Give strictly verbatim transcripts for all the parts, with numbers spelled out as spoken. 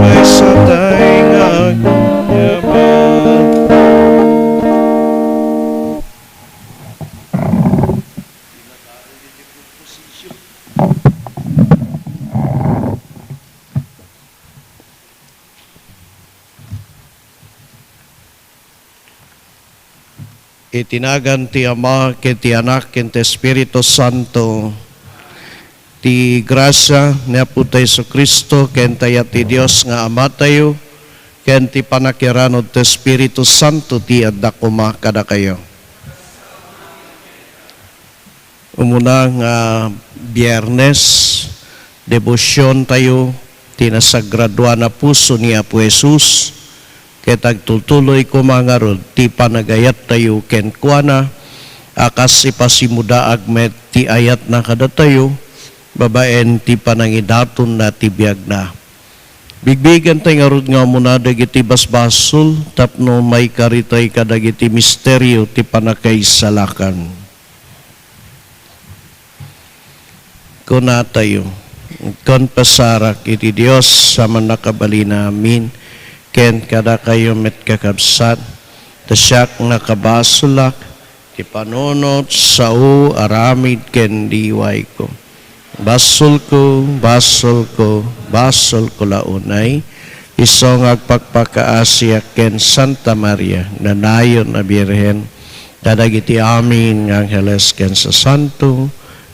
Maysa tayo nga agyaman. Iti nagan ti Ama, ken ti Anak, ken ti Espiritu Santo. Ti grasia ni Apotayo Jesu-Cristo, ken ti ayat ti Dios nga Amatayo, ken ti pannakiranud ti Espiritu Santo ti adda koma kadakayo. Umuna nga Biernes, debosiontayo ti nasagraduan a puso ni Apo Jesus, ket agtultuloy koma ngarud ti panagayattayo kenkuana, a kas ipasimudaag met ti ayatna kadatayo, babaen ti panangidatonna ti biagna. Bigbigentayo ngarud nga umuna dagiti basbasol tapno maikaritay kadagiti misterio ti pannakaisalakan. Kunatayo, "Konfesarak iti Dios a Mannakabalin a Amin, ken kadakayo met, kakabsat, ta siak nakabasolak ti panunot, sao, aramid, ken liwayko. Basolko, basolko, basolko la unay, isu nga agpakpakaasiak ken Santa Maria, nanayon a Birhen, kadagiti amin nga angheles ken sasanto,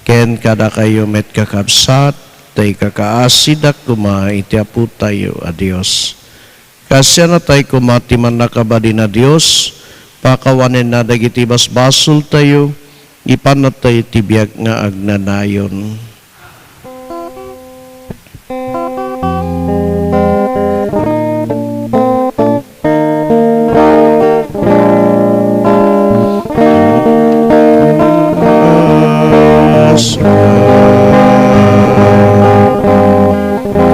ken kadakayo met, kakabsat, ta ikakaasidak koma iti Apotayo a Dios." Kaasianatayo koma ti Mannakabalin a Dios, pakawanenna dagiti basbasoltayo, ipannatayo ti biag nga agnanayon.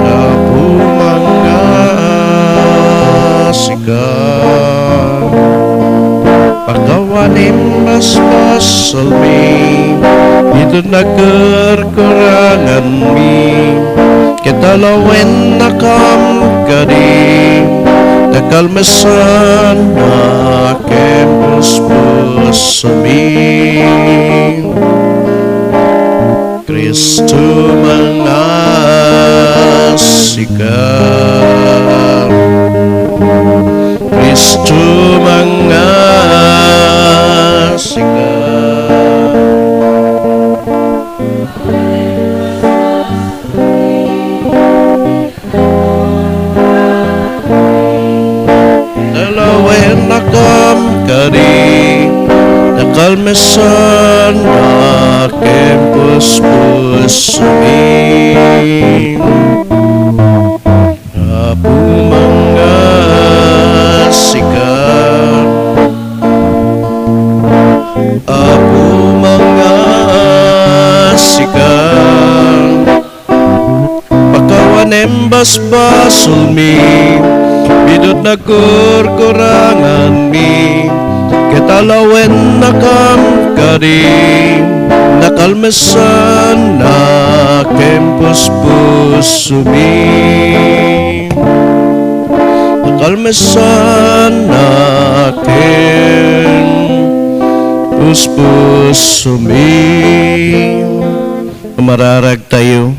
Apo, mangngaasika. Pakawanem basbasolmi, biit a kurangami, ket alawennakam kadi, ta kalmesanna ken puspusomi. Cristo, mangngaasika. Cristo, mangngaasika. Alawennakam kadi, ta kalmesanna ken puspusomi. Apo, mangngaasika. Apo, mangngaasika. Pakawanem basbasolmi, biit a kurkuranganmi, ket alawennakam kadi, ta kalmesanna ken puspusomi. Ta kalmesanna ken puspusomi. Umararagtayo.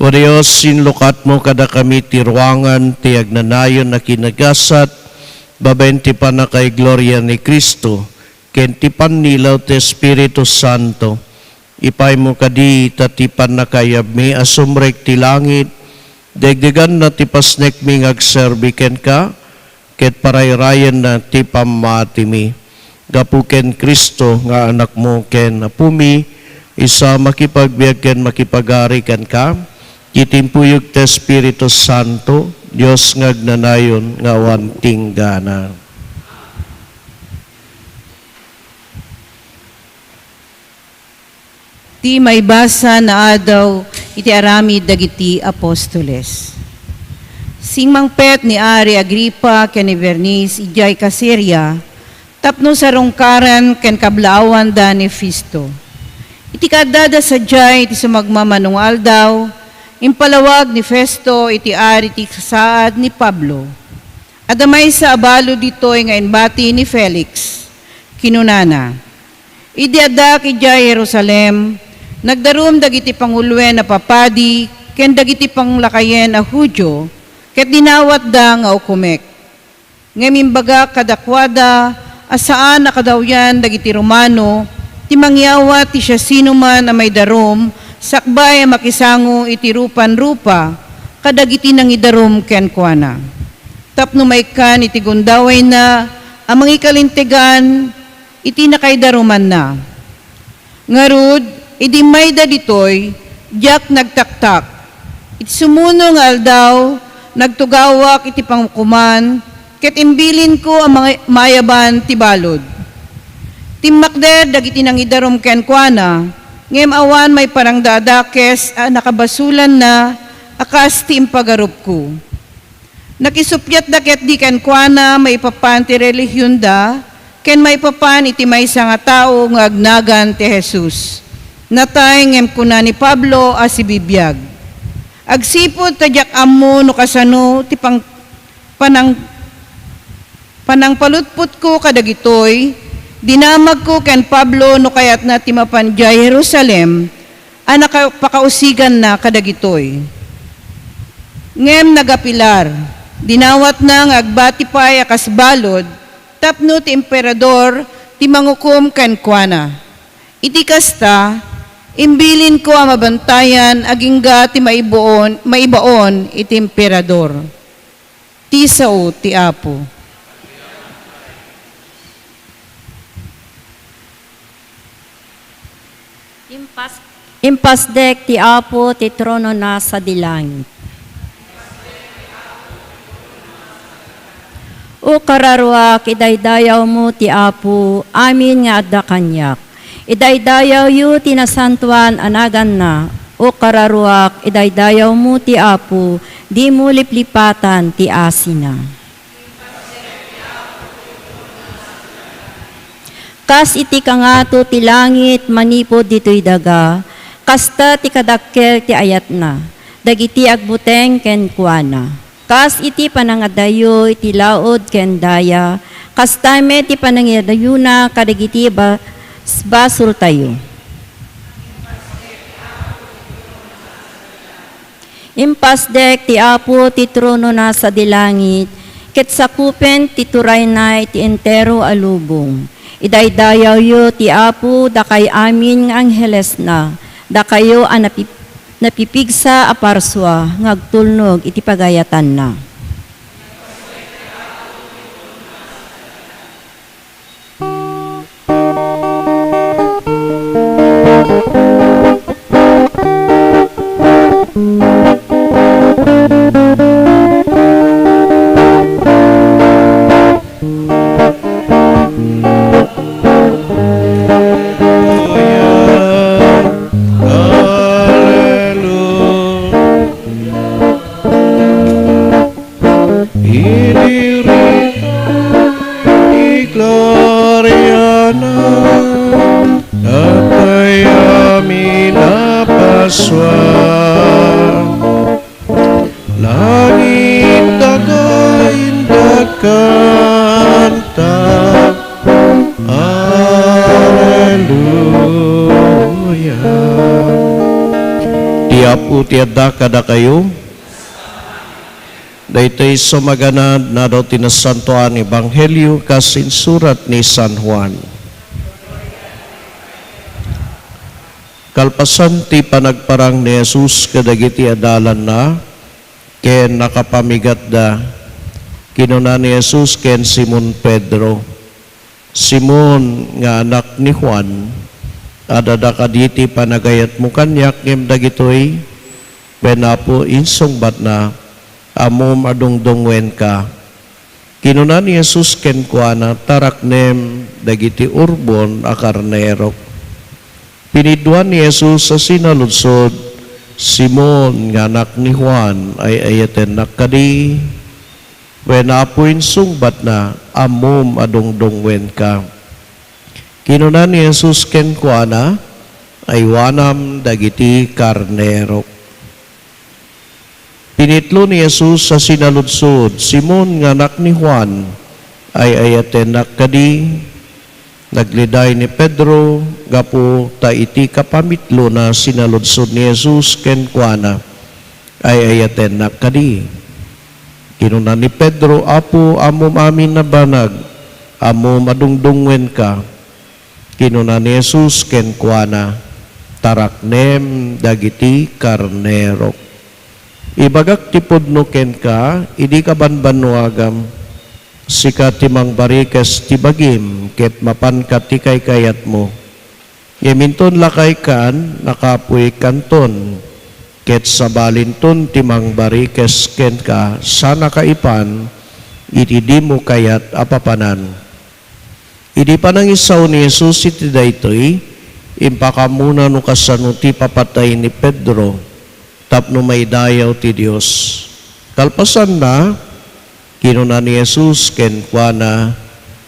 O Dios, inlukatmo kadakami ti ruangan ti agnanayon a kinagasat babaen ti pannakaigloria ni Cristo, ken ti pannilaw ti Espiritu Santo. Ipaymo kadi ta ti pannakaayabmi a sumrek ti langit, degdeganna ti pasnekmi nga agserbi kenka, ket parayrayenna ti pammatimi. Gapu ken Cristo nga Anakmo ken Apomi, isu a makipagbiag ken makipagari kenka, iti impuyog ti Espiritu Santo, Dios nga agnanayon nga awan tinggana. Ti maibasa nga adaw iti aramid dagiti apostoles. Simmangpet ni Ari Agripa ken ni Bernice idiay Caesarea tapno sarungkaran ken kablaawanda ni Festo. Iti kaaddada sadiay iti sumagmamano nga aldaw, impalawag ni Festo iti ari ti sasaad ni Pablo. Adda maysa a balud ditoy nga imbati ni Felix. Kinunana, "Idi addak idiay Jerusalem, nagdarum dagiti panguloen a papadi ken dagiti panglakayen a Judio, ket dinawatda nga ukomek. Ngem imbagak kadakuada a saan a kadawyan dagiti Romano ti mangyawat ti siasinoman a maidarum sakbay a makisango iti rupanrupa kadagiti nangidarum kenkuana, tapno maikkan iti gundawayna a mangikalintegan iti nakaidarumanna. Ngarud, idi mayda ditoy, diak nagtaktak. Iti sumuno nga aldaw, nagtugawak iti pangukoman, ket imbilinko a manga-, maayaban ti balud." Timmakder dagiti nangidarum kenkuana, ngem awan maiparangdadakes a nakabasolanna a kas ti impagarupko. Nakisuppiatda ketdi kenkuana maipapan ti relihionda ken maipapan iti maysa nga tao nga agnagan ti Jesus. Natay ngem kuna ni Pablo a sibibiag, "Agsipud ta diak ammo no kasano ti pang-, panang-, panangpalutpotko kadagitoy, dinamagko ken Pablo no kayatna ti mapan idiay Jerusalem a naka-, pakausiganna kadagitoy." Ngem nagapilar, dinawatna nga agbati pay a kas balud tapno ti emperador ti mangukom kenkuana. Iti kasta, imbilinko a mabantayan agingga ti maibuon-, maibaon iti emperador. Ti sao ti Apo. Impas-, impasdek ti Apo ti tronona sadi langit. O kararuak, idaydayawmo ti Apo, amin nga adda kaniak. Idaydayawyo ti nasantoan a naganna. O kararuak, idaydayawmo ti Apo, dimo liplipatan ti asina. Kas iti kangato ti langit manipud ditoy daga, kasta ti kadakkel ti ayatna dagiti agbuteng kenkuana. Kas iti panangadayo iti laud ken daya, kasta met ti panangadayona kadagiti bas-, basoltayo. Impasdek ti Apo ti tronona sadi langit, ket sakupen ti turayna iti entero a lubong. Idaydayawyo ti Apo, dakay amin nga anghelesna, dakayo a napi-, napipigsa a parsua nga agtulnog iti pagayatanna. Hallelujah. Idirita ti gloriana, dakay amin a parsua. Langit, daga, indakkanta. Alleluia. Ti Apo ti adda kadakayo. Daytoy sumaganad, nadaw ti Nasantoan Ebanghelio kas insurat ni San Juan. Kalpasan ti panagparang ni Jesus kadagiti adalanna ken nakapamigatda, kinuna ni Jesus ken Simon Pedro, "Simon nga anak ni Juan, adda kadi ti panagayatmo kaniak ngem dagitoy?" Wen Apo, insungbatna, "Ammom a dungdungngoenka." Kinuna ni Jesus kenkuana, "Taraknem dagiti urbon a karnerok." Pinidduan ni Jesus a sinaludsod, "Simon nga anak ni Juan, ay-ayatennak kadi?" Wen Apo, insungbatna, "Ammom a dungdungngoenka." Kinuna ni Jesus kenkuana, "Aywanam dagiti karnerok." Pinitlo ni Jesus a sinaludsod, "Simon nga anak ni Juan, ay-ayatennak kadi?" Nagliday ni Pedro gapu ta iti kapamitlona, sinaludsod ni Jesus kenkuana, "Ay-ayatennak kadi?" Kinuna ni Pedro, "Apo, ammom amin a banag, ammom a dungdungngoenka." Kinuna ni Jesus kenkuana, "Taraknem dagiti karnerok." Ibagak ti pudno kenka, idi kabanbannuagam, sika ti mangbarikes ti bagim, ket mapanka ti kaykayatmo. Ngem inton lakaykan, nakapuykanton, ket sabalinton ti mangbarikes kenka, sanaka ipan iti dimo kayat a papanan. Idi panangisao ni Jesus iti daytoy, impakammona no kasano ti ipapatay ni Pedro tapno maidayaw ti Dios. Kalpasanna, kinuna ni Jesus kenkuana,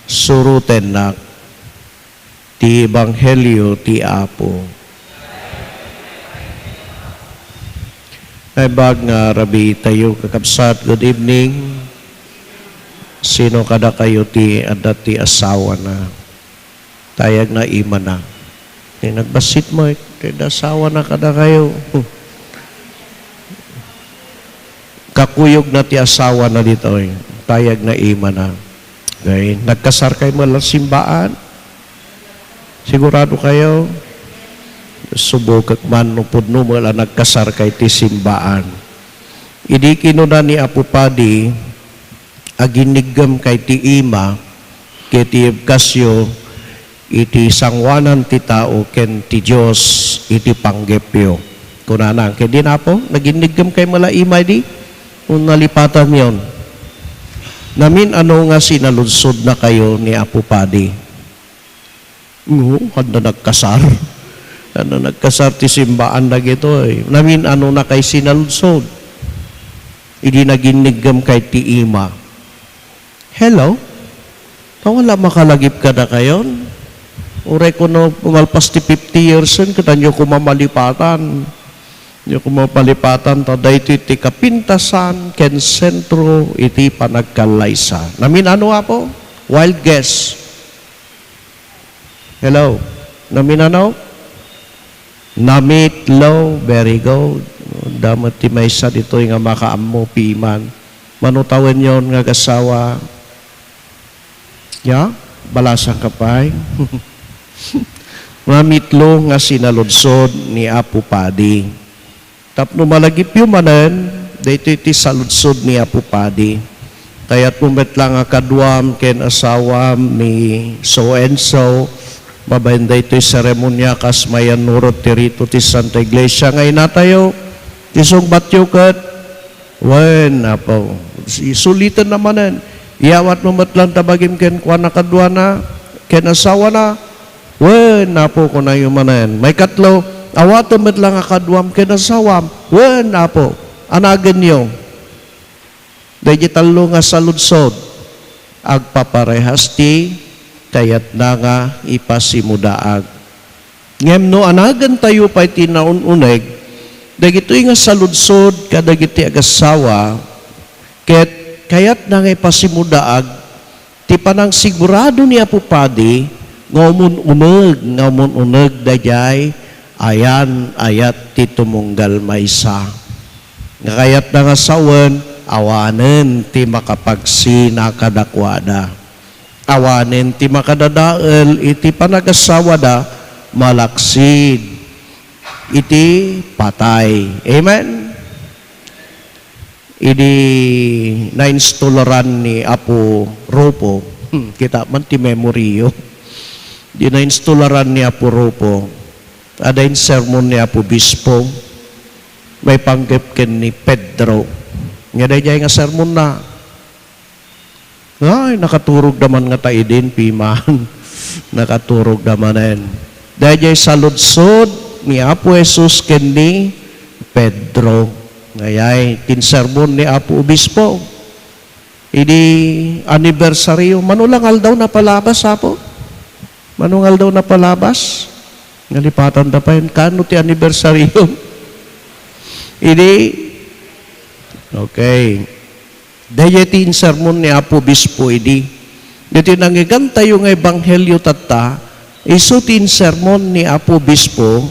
"Surotennak." Ti Ebanghelio ti Apo. Naimbag nga rabii tayo, kakabsat, good evening. Sino kadakayo ti adda ti asawana? Tayag na imana. Ti nagbassit mo, eh, ti adda asawana kadakayo. Kakuyogna ti asawana ditoy. Tayag na imana. Okay. Nagkasar kayo met la simbaan? Sigurado kayo? Subukek man no pudno met la nagkasar kayo ti simbaan. Idi kinuna ni Apo Padi, "Aginniggem kay ti ima, ket ibkasyo iti sangoanan ti tao ken ti Dios iti panggepyo." Kunana, "Ket di, Apo, naginniggem kay met la ima idi? No nalipatanyon." Namin-ano nga sinaludsodna kayo ni Apo Padi? Ngo, adda nagkasar. Adda nagkasar ti simbaan dagitoy. Namin-ano na kay sinaludsod? Idi naginniggem kay ti ima. Hello? Ta wala makalagip kadakayon? Uray kuno, malpas ti fifty years en, ket ania koma malipatan? Ania koma malipatan, ta daytoy ti kapintasan ken sentro iti panagkallaysa. Namin-ano, Apo? Wild guess. Hello? Namin-ano? Namitlo. Very good. Adda met ti maysa ditoy nga makaammo piman. Mano tawenyon nga agasawa? Ya? Balasangka pay? Namitlo nga sinaludsod ni Apo Padi. Tapno malagipyo manen, daytoy ti saludsod ni Apo Padi. Kayatmo met la nga kaduam ken asawam ni so and so, babaen daytoy seremonia kas mayannurot ti rito ti Santa Iglesia nga inatayo, ti sungbatyo ket, wen, Apo, suliten na manen. Iyawatmo met la ta bagim kenkuana kaduana, ken asawana, Wen, Apo, kunayo manen. Maikatlo, awatem met la nga kaduam ken asawam. Wen, Apo, anagenyo. Daydi tallo nga saludsod, agpaparehas ti kayatna nga ipasimudaag. Ngem no anagentayo pay ti naun-uneg, dagitoy nga saludsod kadagiti agasawa, ket kayatna nga ipasimudaag, Ti panangsigurado ni Apo Padi nga umun-uneg, nga umun-uneg daydiay ayan-ayat ti tumunggal maysa. Nga kayatna nga sawen, awanen ti makapagsina kadakuada. Awanen ti makadadael iti panagasawada malaksid iti patay. Amen? Idi nainstolaran ni Apo Rufo, hmm, kita man ti memory yo. Di nainstolaran ni Apo Rufo, adda insermon ni Apo Bispo, maipanggep ken ni Pedro. Nga daydiay nga sermon na, Ay, nakaturog da man nga ta idin, piman. Nakaturog da manen. Daydiay saludsod ni Apo Jesus ken ni Pedro. Ngayay, ti insermon ni Apo Obispo. Idi anibersaryo, mano la nga aldaw napalabas, Apo? Mano nga aldaw napalabas? Nalipatan da pay, kaano ti anibersaryo? Idi, okay. Daydiay ti insermon ni Apo Bispo idi. Daytoy nangigantayo nga ebanghelio tatta, isu ti insermon ni Apo Bispo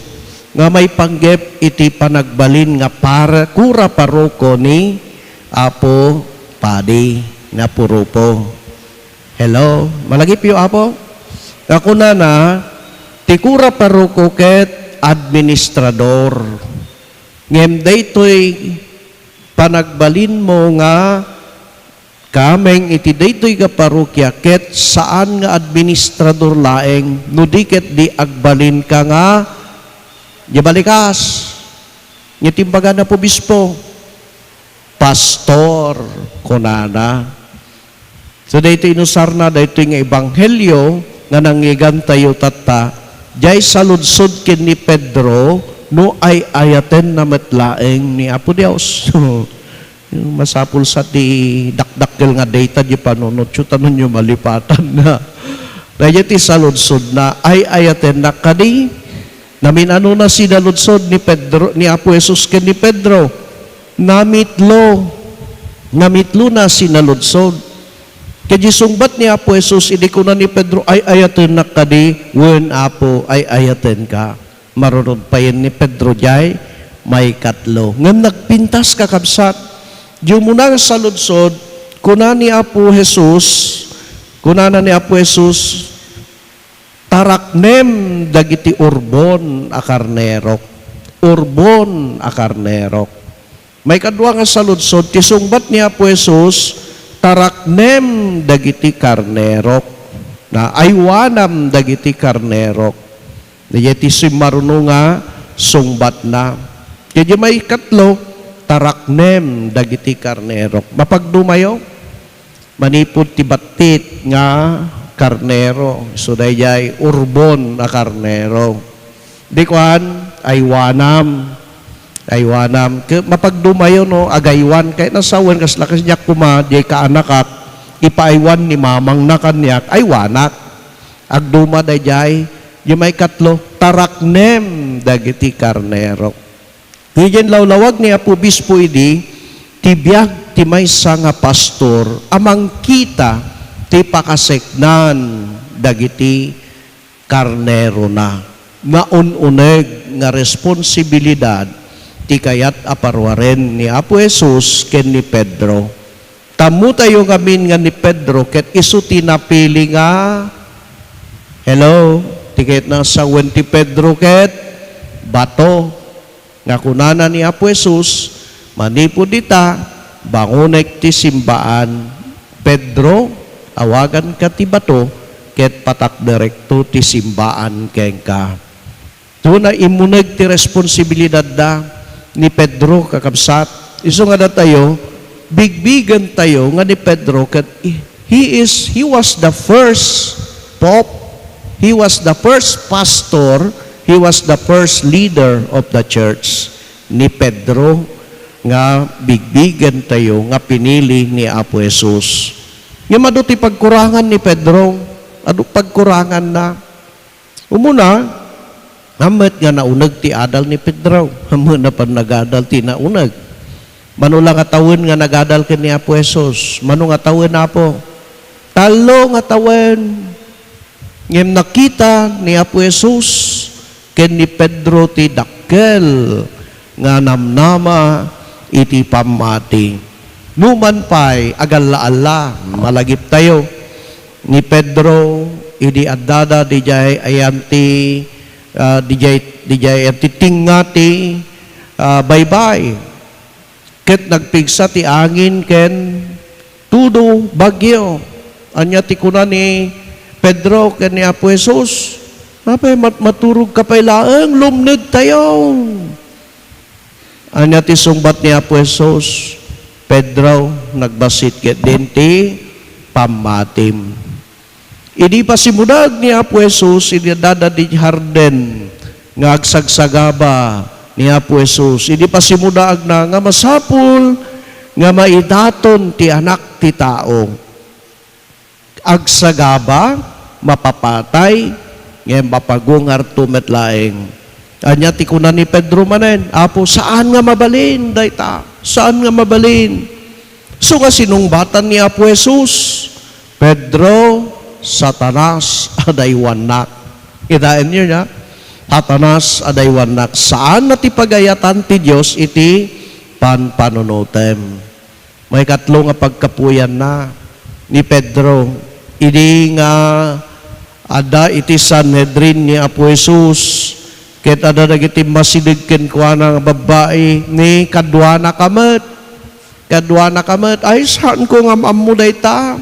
nga maipanggep iti panagbalin nga para, kura paroko ni Apo Padi, ni Apo Rufo. Hello? Malagipyo, Apo? Nga kunana, ti kura paroko ket administrador. Ngem daytoy panagbalinmo nga kaameng iti daytoy nga parokia ket saan nga administrador laeng, no di ket di agbalinka nga, di balikas. Nga ti imbagana, Obispo, pastor, kunana. So, daytoy inusarna, daytoy nga ebanghelio nga nangigantayo tatta, diay saludsod ken ni Pedro, no ay-ayatenna met laeng ni Apo Dios. Masapul sa ti dakdakkel nga dayta di panunotyo, ta nonyo malipatan na. Daydiay ti saludsodna, ay-ayatenna kadi, namin-anona sinaludsod ni Pedro, ni Apo Jesus ken ni Pedro. Namitlo. Namitlona sinaludsod. Ket di sungbat ni Apo Jesus, idi kuna ni Pedro, "Ay-ayatennak kadi?" "Wen, Apo, ay-ayatenka." Marunod payen ni Pedro diay maikatlo. Ngem nagpintas, kakabsat. Di umuna nga saludsod, kuna ni Apo Jesus, kunana ni Apo Jesus, "Taraknem dagiti urbon a karnerok." Urbon a karnerok. Maikadua nga saludsod, ti sungbat ni Apo Jesus, "Taraknem dagiti karnerok." Na, "Aywanam dagiti karnerok." Daydiay ti simmaruno nga sungbatna. Ket diay maikatlo, "Taraknem dagiti karnerok." Mapagdumayo? Manipud ti battit nga karnero. So, daydiay urbon a karnero. Di kuan, "Aywanam." Aywanam. Ke-, mapagdumayo, no, agaywan. Kayatna sawen, kasla kaniak koma, diay kaanakak, ipaaywan ni mamangna kaniak, aywanak. Agduma daydiay, diay maikatlo, "Taraknem dagiti karnero." Iti lawlawag ni Apo Obispo idi, ti biag ti maysa nga pastor a mangkita ti pakaseknan dagiti karnerona. Naun-uneg nga responsibilidad ti kayat a paruaren ni Apo Jesus ken ni Pedro. Tammotayo ngamin nga ni Pedro ket isu ti napili nga, hello, ti kayatna sawen ti Pedro ket bato. Nga kunana ni Apo Jesus, "Manipud ita, bangonek ti simbaan, Pedro, awaganka ti bato, ket patakderekto ti simbaan kenka." Duna immuneg ti responsibilidadda ni Pedro, kakabsat. Isu nga datayo, bigbigentayo nga ni Pedro ket he is, he was the first pope, he was the first pastor, he was the first leader of the church. Ni Pedro nga bigbigentayo nga pinili ni Apo Jesus. Ngem adu ti pagkurangan ni Pedro, adu pagkuranganna. Umuna, ammet nga nauneg ti adal ni Pedro. Ammo na pay nagadal ti nauneg. Mano la nga tawen nga nagadal ken ni Apo Jesus? Mano nga tawen, Apo? Tallo nga tawen. Ngem nakita ni Apo Jesus ken ni Pedro ti dakkel nga namnama iti pammati. Numan pay, agalla-alla, malagiptayo. Ni Pedro, idi addada didiay ayanti, ah, didiay Didiay ti tinga ti, ah, baybay. Ket nagpigsa ti angin ken tudo, bagyo. Ania ti kuna ni Pedro ken ni Apo Jesus? Apay, mat-, maturog ka pay laeng, lumned tayo. Ania ti sungbat ni Apo Jesus? Pedro, nagbassit ket din ti pammatim. Idi pasimudag ni Apo Jesus, idi addada di harden nga agsagsagaba ni Apo Jesus, idi pasimudaagna nga masapul nga maidaton ti Anak ti Tao. Agsagaba, mapapatay, ngem mapagungarto met laeng. Ania ti kuna ni Pedro manen? "Apo, saan nga mabalin dayta. Saan nga mabalin." So nga sinungbatan ni Apo Jesus, "Pedro, Satanas, adaywannak." Kitaenyo nia? "Satanas, adaywannak. Saan na ti pagayatan ti Dios iti panpanunotem." Maikatlo nga pagkapuyanna ni Pedro, idi nga adda iti Sanhedrin ni Apo Jesus, ket adda dagiti masideg kenkuana nga babbai, ni kaduanaka met, kaduanaka met, "Ay, saanko nga am-ammo dayta."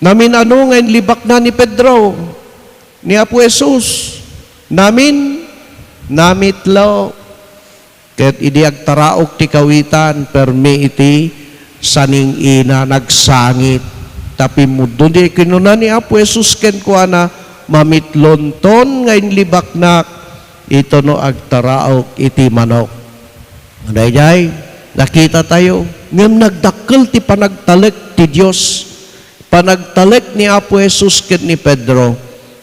Namin-ano nga inlibakna ni Pedro, ni Apo Jesus? Namin-, namitlo. Ket idi agtaraok ti kawitan, permi iti saning-ina, nagsangit. Ta pimmudno ti kinuna ni Apo Jesus kenkuana, "Mamitlonton nga inlibaknak, ita no agtaraok iti manok." Daydiay, nakita tayo, ngem nagdakkel ti panagtalek ti Dios. Panagtalek ni Apo Jesus ken ni Pedro.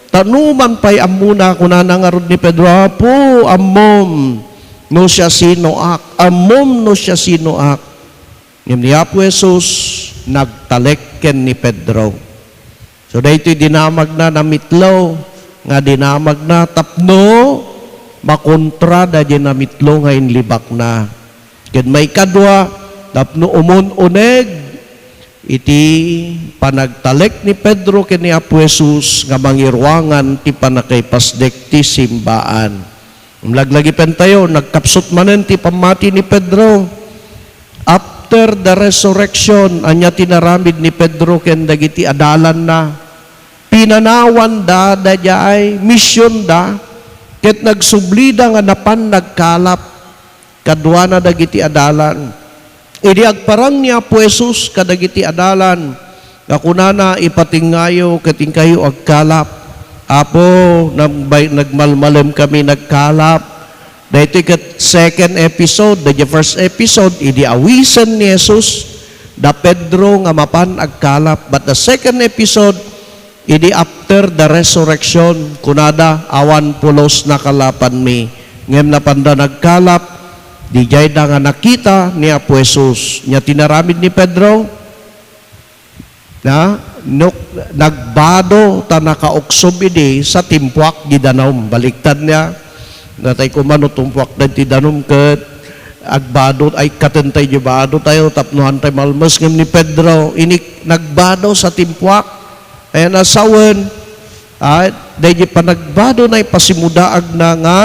Ta numan pay ammona, kunana ngarud ni Pedro, "Apo, ammom no siasinoak, ammom no siasinoak." Ngem ni Apo Jesus nagtalek ken ni Pedro. So, daytoy dinamagna, namitlo nga dinamagna tapno makontra daydiay namitlo nga inlibakna. Ken maikadua, tapno umun-uneg iti panagtalek ni Pedro ken ni Apo Jesus nga mangiruangan ti pannakaipasdek ti simbaan. Laglagipentayo, nagkapsut manen ti pammati ni Pedro. After the resurrection, ania ti naramid ni Pedro ken dagiti adalanna? Pinanawanda daydiay misionda, ket nagsublida nga napan nagkalap kaduana dagiti adalan. Idi agparang ni Apo Jesus kadagiti adalan, nga kunana, "Ipatengngayo ket inkayo agkalap." "Apo, nagbay-, nagmalmalem kami nagkalap." Daytoy ket second episode, the first episode, idi awisen ni Jesus da Pedro nga mapan agkalap. But the second episode, idi after the resurrection, kunada, "Awan pulos nakalapanmi." Ngem napanda nagkalap, didiay da nga nakita ni Apo Jesus. Nia ti naramid ni Pedro? Na, nuk-, nagbado ta nakauksob idi sa timpuak di danum. Baliktad nia. Natay kumano timpuak dagiti danum ket agbado, ay, katen tay di bado tayo, tapno han tay malmes ngem ni Pedro, inik nagbado sa timpuak. Ayan a sawen, ay, daydi panagbado na ipasimudaagna nga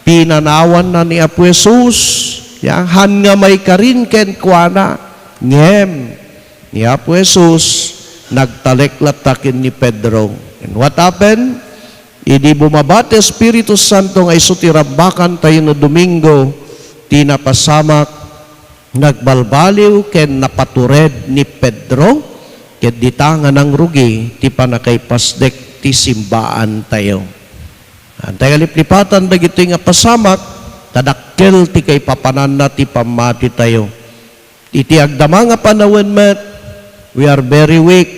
pinanawanna ni Apo Jesus. Ya, han nga maikarin kenkuana. Ngem, ni Apo Jesus, nagtalek latta ken ni Pedro. And what happened? Idi bumaba ti Espiritu Santo nga isu ti rambakan tayo no Domingo, ti napasamak, nagbalbaliw ken napatured ni Pedro, ket dita nga nangrugi ti pannakaipasdek ti simbaan tayo. Antay nga liplipatan dagitoy nga pasamak, ta dakkel ti kaipapananna ti pammati tayo. Iti agdama nga panawen met, we are very weak,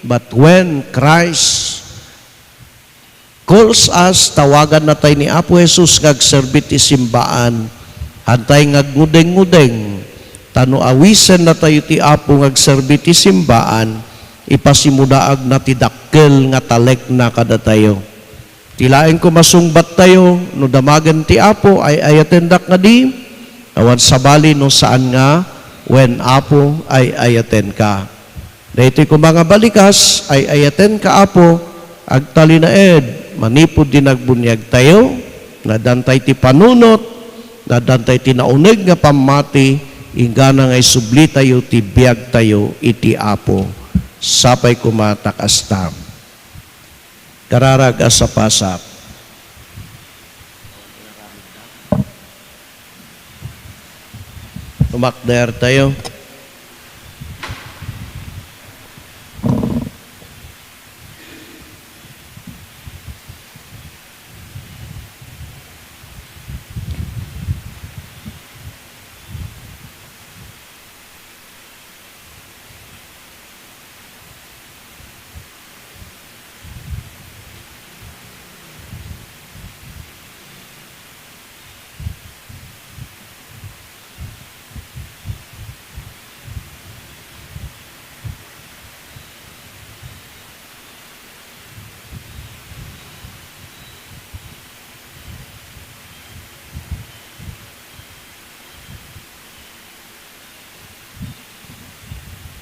but when Christ calls us, tawaganna tay ni Apo Jesus nga agserbi ti simbaan, hantay nga agngudeng-ngudeng, ta no awisennatayo ti Apo nga agserbi ti simbaan, ipasimudaagna ti dakkel nga talekna kadatayo. Ti laeng koma sungbattayo, no damagen ti Apo, ay-ayatendak ngadi, awan sabali no saan nga, wen Apo, ay-ayatenka. Daytoy koma nga balikas, ay-ayatenka, Apo, agtalinaed, manipud din agbuniagtayo, Naadantay ti panunot, naadantay ti nauneg nga pammati, inggana nga isublitayo ti biagtayo iti Apo. Sapay koma ta kasta. Kararag a sapasap. Umakder tayo.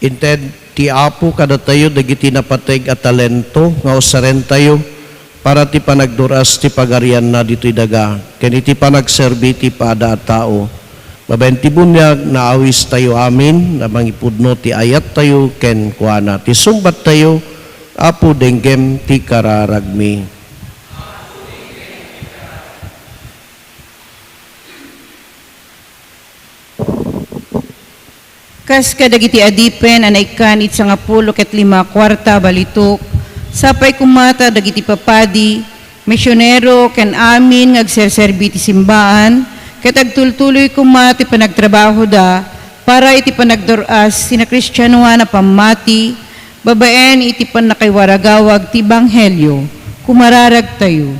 Inted ti Apo kadatayo dagiti napateg a talento nga usarentayo para ti panagdur-as ti pagarianna ditoy daga ken iti panagserbi ti pada a tao. Babaen ti buniag, naawistayo amin a mangipudno ti ayattayo kenkuana. Ti sungbattayo, Apo, denggem ti kararagmi. Kas kadagiti adipen a naikkan iti sangapulo ket lima a kuarta a balitok, sapay koma ta dagiti papadi, misionero, ken amin nga agserserbi iti simbaan, ket agtultuloy koma ti panagtrabahoda para iti panagdur-as ti nakristianoan a pammati babaen iti pannakaiwaragawag ti ebanghelio. Kumararagtayo.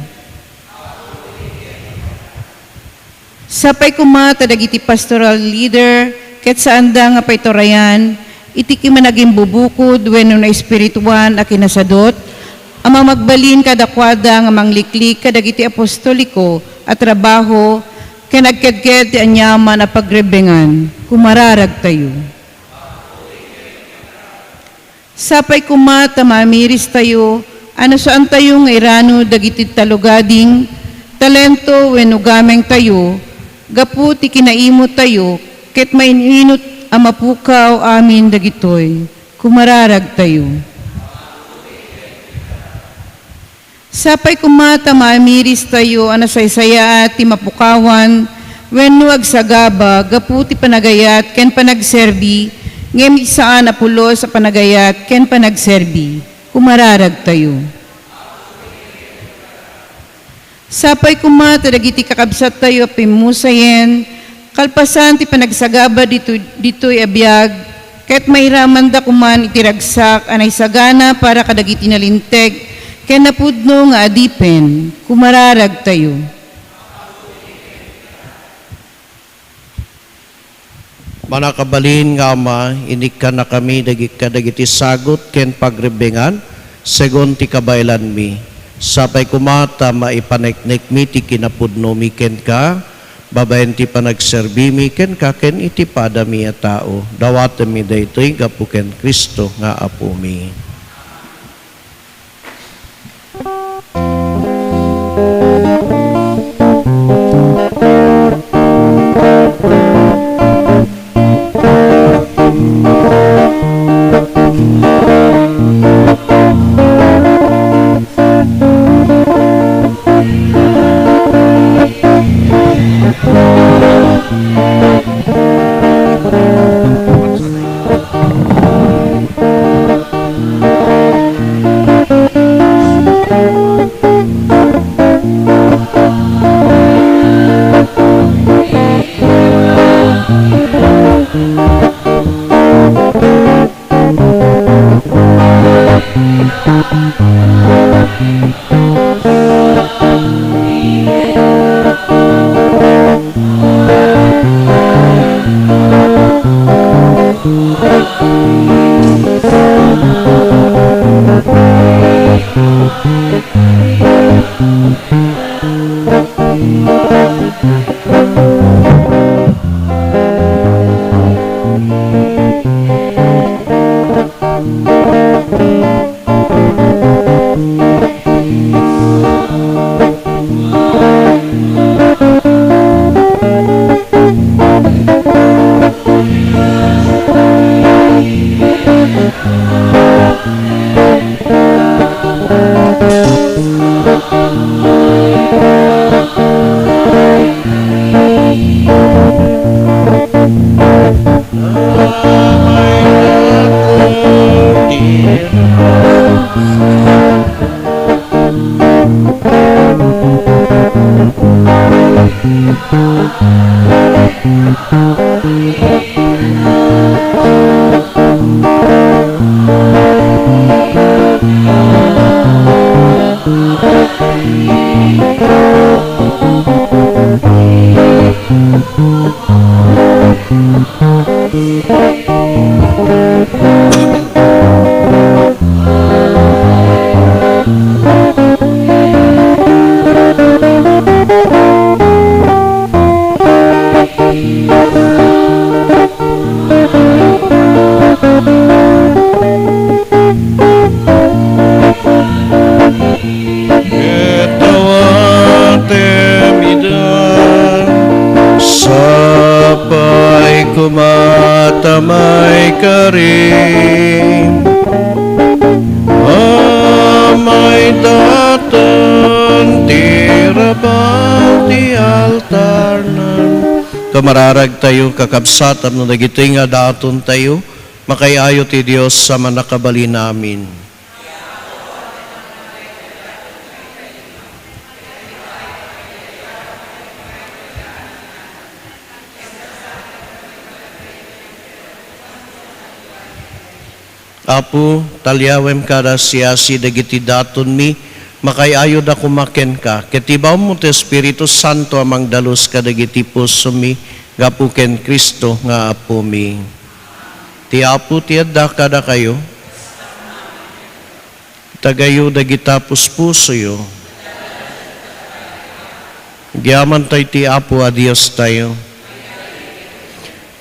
Sapay koma ta dagiti pastoral leader ket saanda nga paiturayan iti kinanagimbubukud-wenno-espirituan a kinasadut a mamagbalin kadakuada nga mangliklik kadagiti apostoliko a trabaho ken agkedked ti aniaman a pagrebbengan. Kumararagtayo. Sapay koma ta maamiristayo a no saantayo nga irano dagiti talugading talento wenno gamengtayo gapu ti kinaimotayo ket maininut a mapukaw amin dagitoy. Kumararagtayo. Sapay koma ta maamiristayo a nasaysayaat ti mapukawan wenno agsagaba gapu ti panagayat ken panagserbi, ngem saan a pulos a panagayat ken panagserbi. Kumararagtayo. Sapay koma ta dagiti kakabsattayo a pimmusayen, kalpasan ti panagsagaba ditoy, ditoy a biag, ket mairamanda koman iti ragsak a naisagana para kadagiti nalinteg ken napudno nga adipen. Kumararagtayo. Mannakabalin nga Ama, inikkannakami dagi-, kadagiti sagut ken pagrebbengan, segun ti kabaelanmi. Sapay koma ta maipaneknekmi ti kinapudnomi kenka, babaen ti panagserbimi kenka ken iti padami a tao. Dawatenmi daytoy gapu ken Cristo nga Apomi. Ket awatem ida, sapay koma ta maikarim a maidaton ti rabal ti altarna. Kamararagtayo, kakabsat, tapno dagitoy nga datontayo, makaay-ayo ti Dios a Mannakabalin amin. Apo, taliawem kada siasi dagiti datonmi, makaay-ayoda koma kenka, ket ibawmo ti Espiritu Santo a mangdalus kadagiti pusomi gapu ken Cristo nga Apomi. Ti Apo ti adda kadakayo. Itagayo dagita puspusoyo. Agyamanta iti Apo a Diostayo.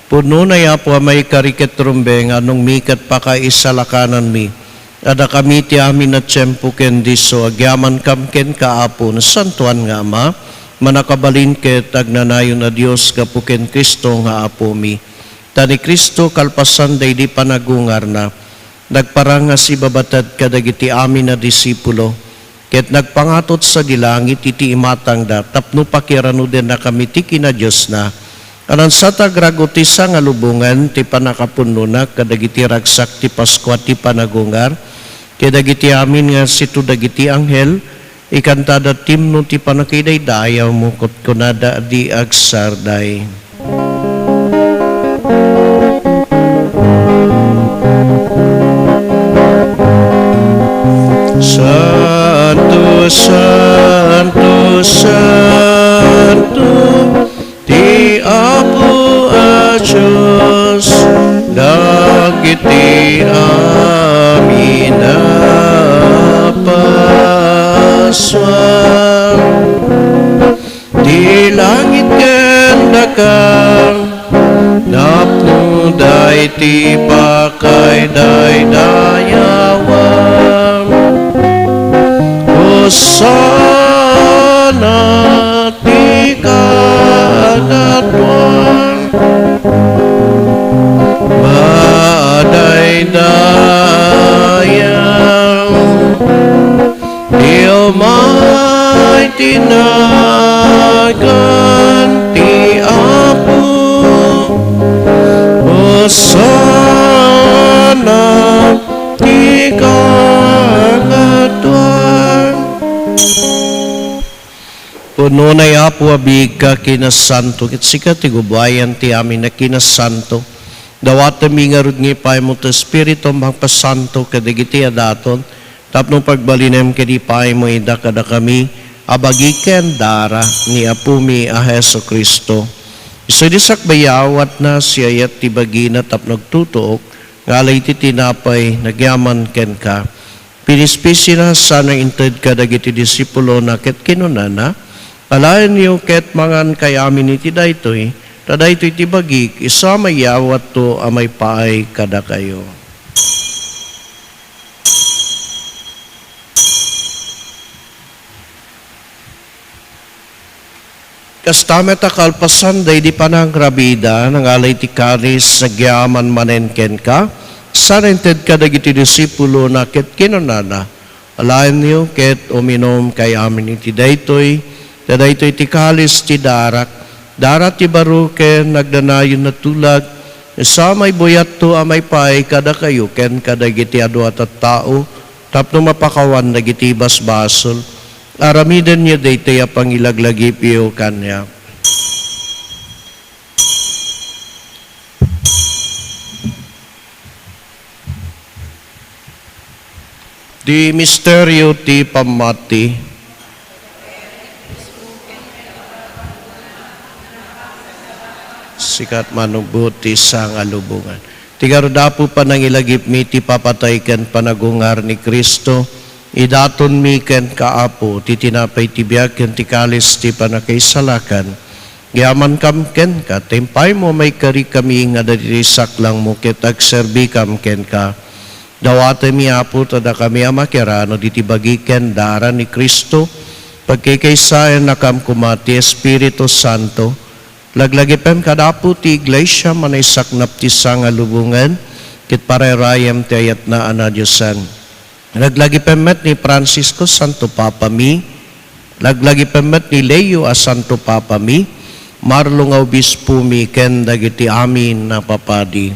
Pudno ni Apo a maikari ket rumbeng, anongmi ket pakaisalakananmi. Adda kami ti amin a tiempo ken disso, agyamankam kenka, Apo, Nasantoan nga Ama, Mannakabalin ket Agnanayon a Dios, gapu ken Cristo nga Apomi. Ta ni Cristo, kalpasan daydi panagungarna, nagparang a sibabatad kadagiti amin a disipulo, ket nagpangatot sadi langit iti imatangda tapno pakiaranudennakami ti kinadiosna. Anansat a agrago ti sangalubongan ti pannakapunnona kadagiti ragsak ti Paskua ti panagungar, ket dagiti amin nga situ dagiti anghel, ikantada ti imno ti pannakaidaydayaw, kutkunada a di agsarday. Santo, santo, santo, ti Apo a Dios, dagiti amin a parsua. Ti langit ken daga, napnoda iti pakaidaydayawan. Hosanna ti kangatoan. Madaydayaw ti umay ti nagan ti Apo. Hosanna ti kangatoan. Pudno ni Apo a biigka a kinasanto, ket sika ti gubayan ti amin a kinasanto. Dawatemmi ngarud nga ipaaymo ti Espiritu a mangpasanto kadagiti a daton, tapno pagbalinem ket ipaaymo ida kadakami a bagi ken dara ni Apomi a Jesu-Cristo. Isu idi sakbayawatna, siayat ti bagina tapno agtutuok, ngalay iti tinapay, nagyaman kenka. Pinispisina sana inted kadagiti disipulona ket kinunana, "Alaenyo ket mangankay amin iti daytoy, ta daytoy ti bagik, isu a mayawatto a maipaay kadakayo." Kasta met a kalpasan daydi panangrabida, nangalay ti kalis, nagyaman manen kenka, sana inted kadagiti disipulona ket kinunana, "Alaenyo ket uminumkay amin iti daytoy, ta daytoy ti kalis ti darak, dara ti baro ken agnanayon a tulag, isu a maibuyatto a maipaay kadakayo ken kadagiti adu a tattao tapno mapakawan dagiti basbasol." Aramidenyo daytoy a pangilaglagipyo kaniak. Ti misterio ti pammati. Sika met manubot ti sangalubongan. Ti ngarud, Apo, panangilagipmi ti papatay ken panagungar ni Cristo, idatonmi kenka, Apo, ti tinapay ti biag ken ti kalis ti pannakaisalakan. Agyaman kam kenka, ta impaymo a maikarikami nga dagiti saklangmo ket agserbikam kenka. Dawatenmi, Apo, ta dakami a makiaranud iti bagi ken dara ni Cristo, pagkikaysaennakam koma ti Espiritu Santo. Laglagipem kada Apo ti Iglesia a maisaknap ti sangalubongan, ket parayrayem ti ayatna a nadiosan. Laglagipem met ni Francisco, Santo Papami. Laglagipem met ni Leo a Santo Papami, Marlo nga Obispomi, ken dagiti amin a papadi.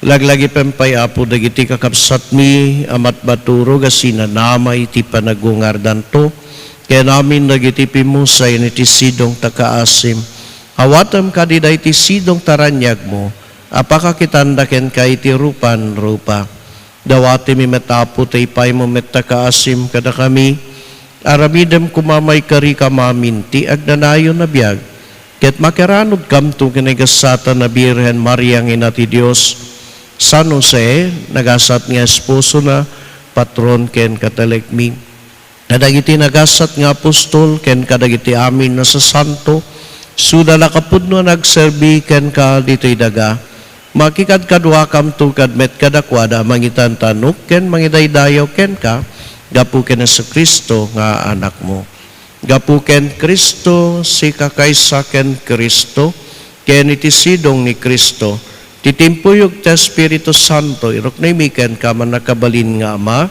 Laglagipem pay, Apo, dagiti kakabsatmi a matmaturog a sinanama iti panagungardanto, ken amin dagiti pimmusayen iti sidongta a kaasim. Awatem kadi daytoy sidongta a raniagmo a pakakitanda kenka iti rupan rupa. Dawatenmi met, Apo, ta ipaymo met a kaasim kadakami. Aramidem koma a maikarikam amin ti agnanayon a biag, ket makiaranudkamto ken nagasatan a Birhen Maria nga Ina ti Dios, San Jose, nagasat nga esposona, patron ken katalekmi, kadagiti nagasat nga apostol ken kadagiti amin a sasanto, sudana a kapudno a nagserbi kenka ditoy daga. Makikadkaduakamto kad-, met kadakuada a mangitantanok ken mangidaydayaw kenka, gapu ken Jesu-Cristo nga Anakmo. Gapu ken Cristo, sika kaysa ken Cristo, ken iti sidong ni Cristo, ti timpuyog ti Espiritu Santo, iruknoymi kenka, mannakabalin nga Ama,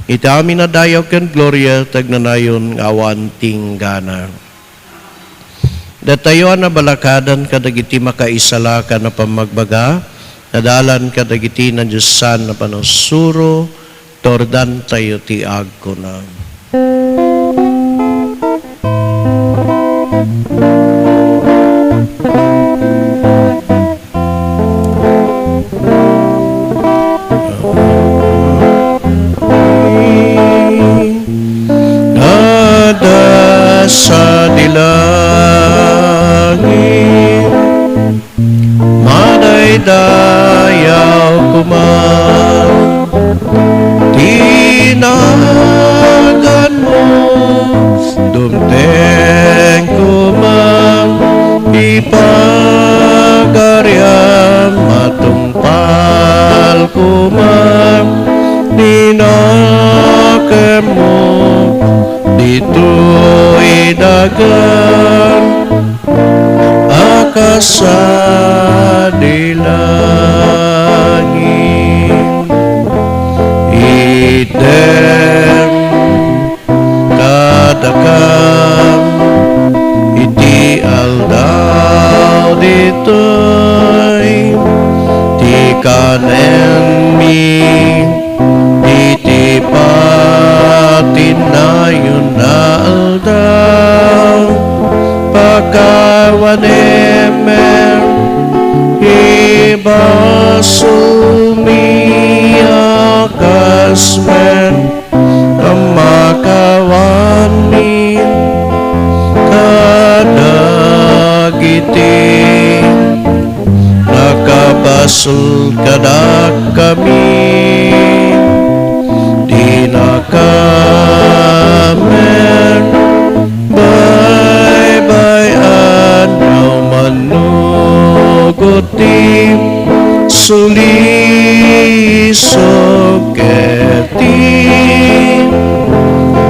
iti amin a dayaw ken gloria, ti agnanayon nga awan tinggana. Datayo a nabalakadan kadagiti makaisalakan a pammagbaga, nadalan kadagiti nadiosan a panusuro, turdantayo ti agkuna. Adda sadi langit, madaydayaw koma ti naganmo. Dumteng koma ti pagariam, matungpal koma ti nakemmo ditoy daga a kasadi langit. Itdem kadakam iti aldaw ditoy ti kanenmi iti patinayon a aldaw. Pakawanem met ibasolmi a kas met a makawanmi kadagiti nakabasol kadakami. Dinaka met baybay-an a mannugot ti sulisog ket ti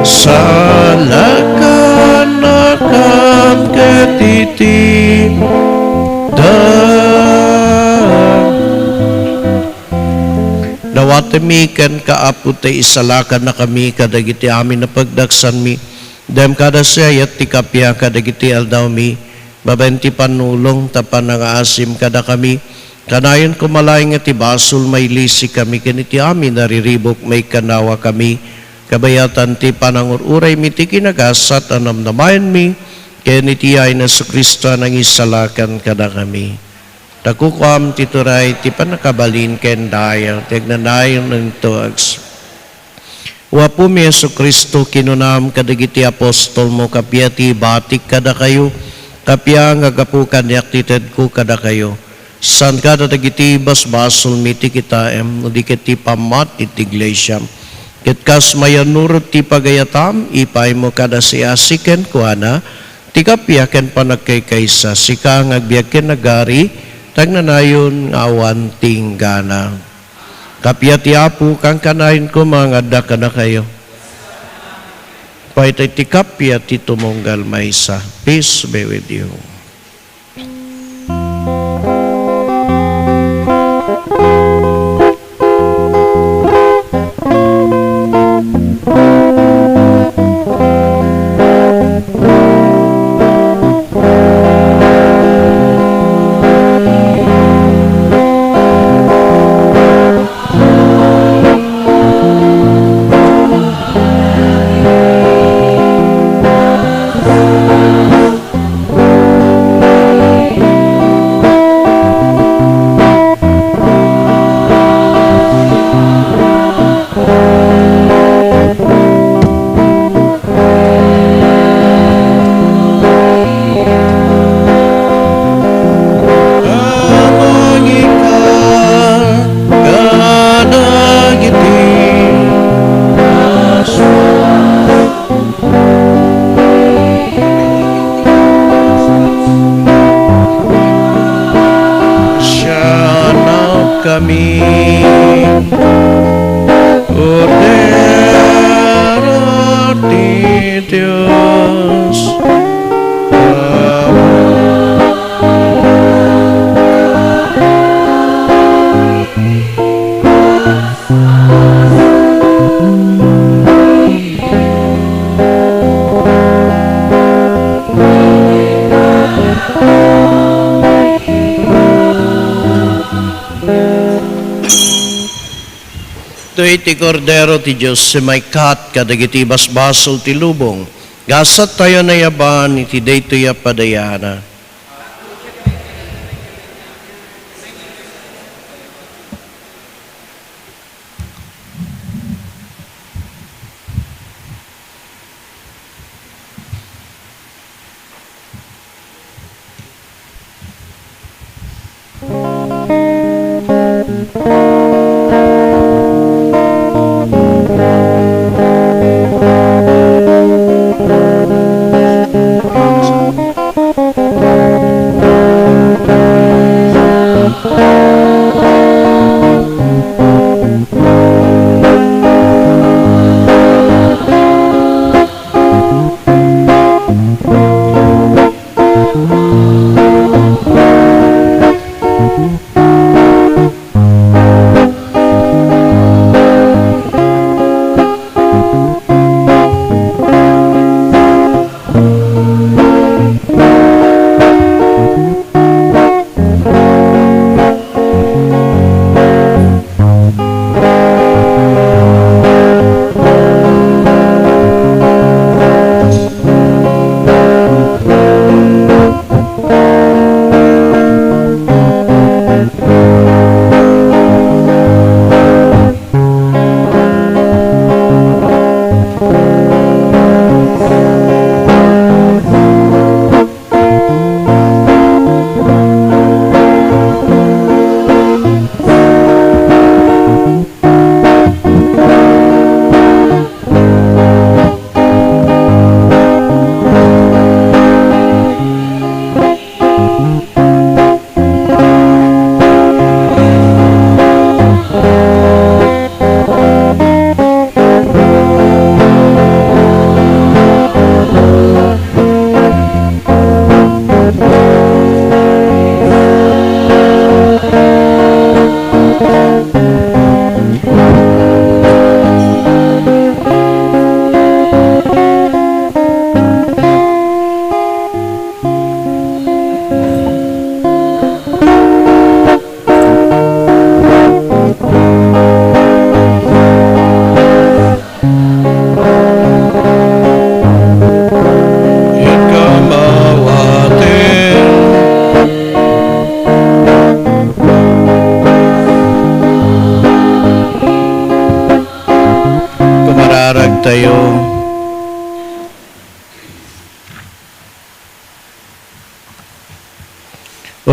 salakannakam ket iti da-. Dawatenmi kenka, Apo, ta isalakannakami kadagiti amin a pagdaksanmi. Dem kada siayat ti kappia kadagiti aldawmi, babaen ti pannulong tapno nangaasim kadakami. Kanayon koma laeng nga ti basol, mailisikami, ken iti amin a riribuk, maikannawakami. Kabayatan ti panangur-uraymi ti kinagasat a namnamaenmi, ken iti yayen ni Jesu-Cristo a nangisalakan kadakami. Ta kukuam ti turay, ti pannakabalin ken dayaw, ti agnanayon intogs. O Apomi Jesu-Cristo, kinunam kadagiti apostolmo, kappia ti ibatik kadakayo, kappia nga gapu kaniak ti tedko kadakayo. Saan kada dagiti basbasolmi ti kitaem, no di ket ti pammat iti iglesiam. Ket kas mayanuren ti pagayatam, ipaaymo kada siasik kenkuana, ti kappia ken panagkaykaysa, sika nga agbiag ken agari, ti agnanayon nga awan ti inggana. Kappia ti Apo, kankanayon koma nga adda kadakayo. Pay ti kappia ti tumunggal maysa. Peace be with you. Amangika kadagiti asua. Sianakami, Kordero ti Dios. Daytoy ti Kordero ti Dios ti maikkat kadagiti basbasol ti lubong. Gasat tayo nayaban iti daytoy a padayana.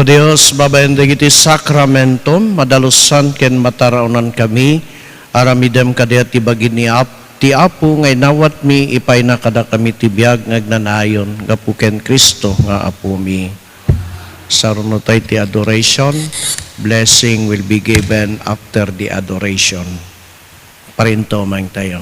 O Dios, babaen dagiti sakramentom, madalusan ken mataraonan kami, aramidem kadi ti bagi ni Ap-, ti Apo nga inawatmi, ipayna kadakami ti biag nga agnanayon gapu ken Cristo nga Apomi. Saruno tay ti adoration. Blessing will be given after the adoration. Parintumeng tayo.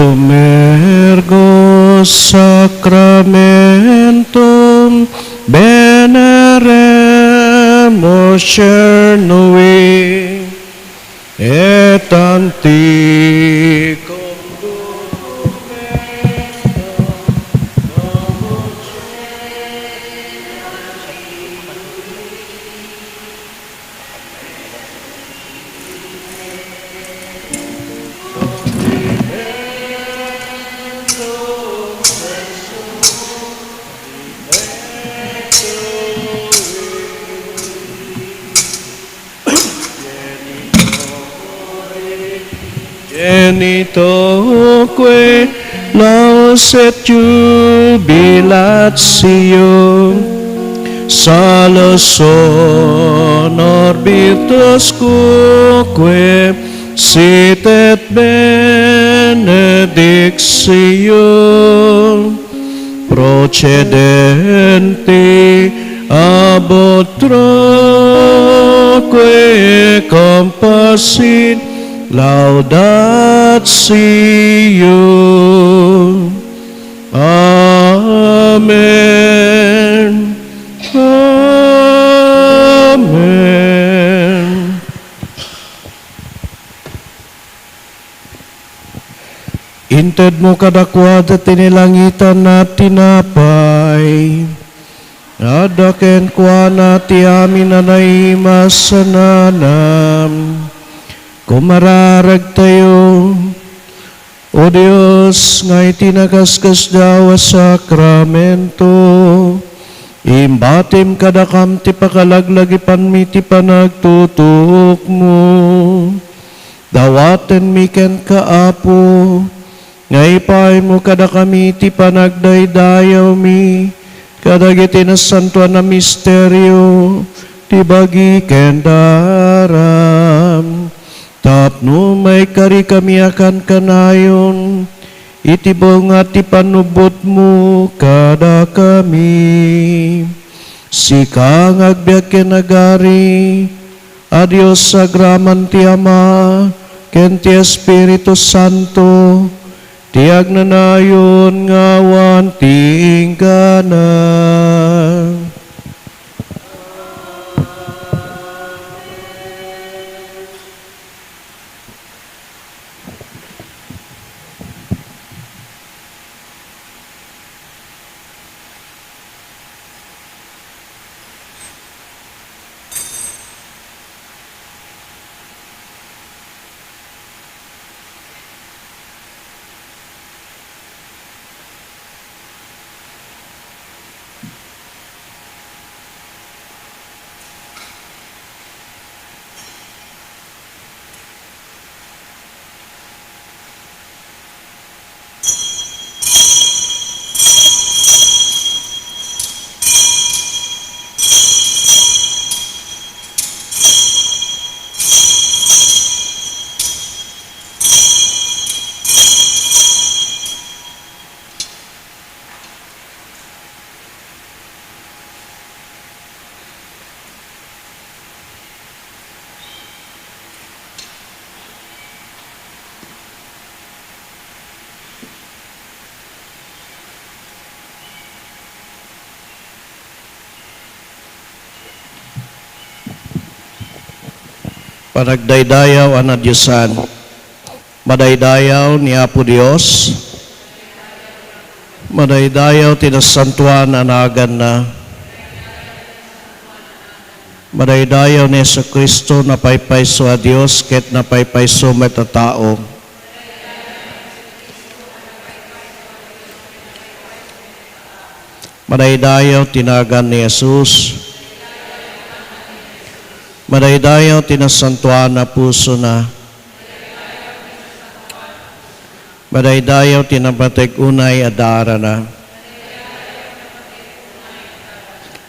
Cum ergo sacramentum veneremur cernui, et antiquum Genitoque laus et jubilatio, salus honor virtus quoque sit et benedictio procedenti ab utroque cum passit laudatio. Amen. Amen. Intedmo kadakuada ti nilangitan a tinapay, adda kenkuana ti amin a naimasananam. Kumararegtayo, O Dios, nga iti nakaskasdaaw a sakramento, imbatim kadakam ti pakalaglagipanmi ti panagtutuokmo. Dawatenmi kenka, Apo, nga ipaaymo kadakami ti panagdaydayawmi kadagiti nasantoan a misterio ti bagi ken daram, tapno maikarikami a kankanayon iti bunga ti pannubbotmo kadakami. Sika nga agbiag ken agari, a Dios, agraman ti Ama ken ti Espiritu Santo, ti agnanayon nga awan ti inggana. Panagdaydayaw a nadiosan. Madaydayaw ni Apo Dios. Madaydayaw ti nasantoan a naganna. Madaydayaw ni Jesu-Cristo, napaypayso a Dios ket napaypayso met a tao. Madaydayaw ti nagan ni Jesus. Madaydayaw ti nasantoan a pusona. Madaydayaw ti napateg unay a darana.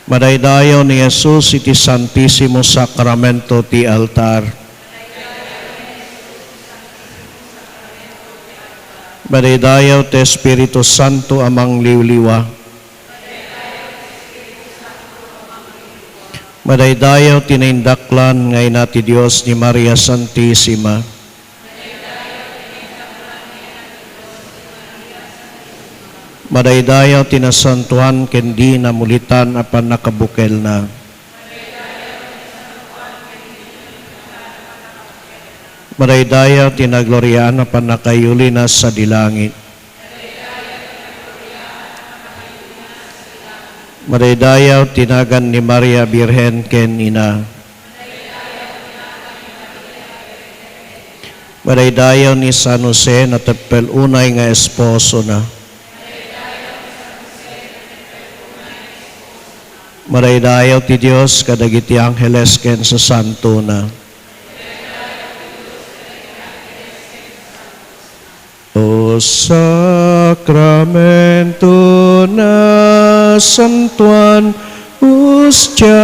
Madaydayaw ni Jesus iti Santisimo Sakramento ti altar. Madaydayaw ti Espiritu Santo a mangliwliwa. Madaydayaw ti naindaklan nga Ina ti Dios ni Maria Santisima. Madaydayaw ti nasantoan ken di namulitan a pannakabukelna. Madaydayaw ti nagloriaan a pannakayulina sadi langit. Madaydayaw ti nagan ni Maria Birhen ken ina. Madaydayaw ni San Jose, nateppel unay nga esposona. Madaydayaw ti Dios kadagiti angheles ken sasantona. O sakramento, nasantoan, ostia.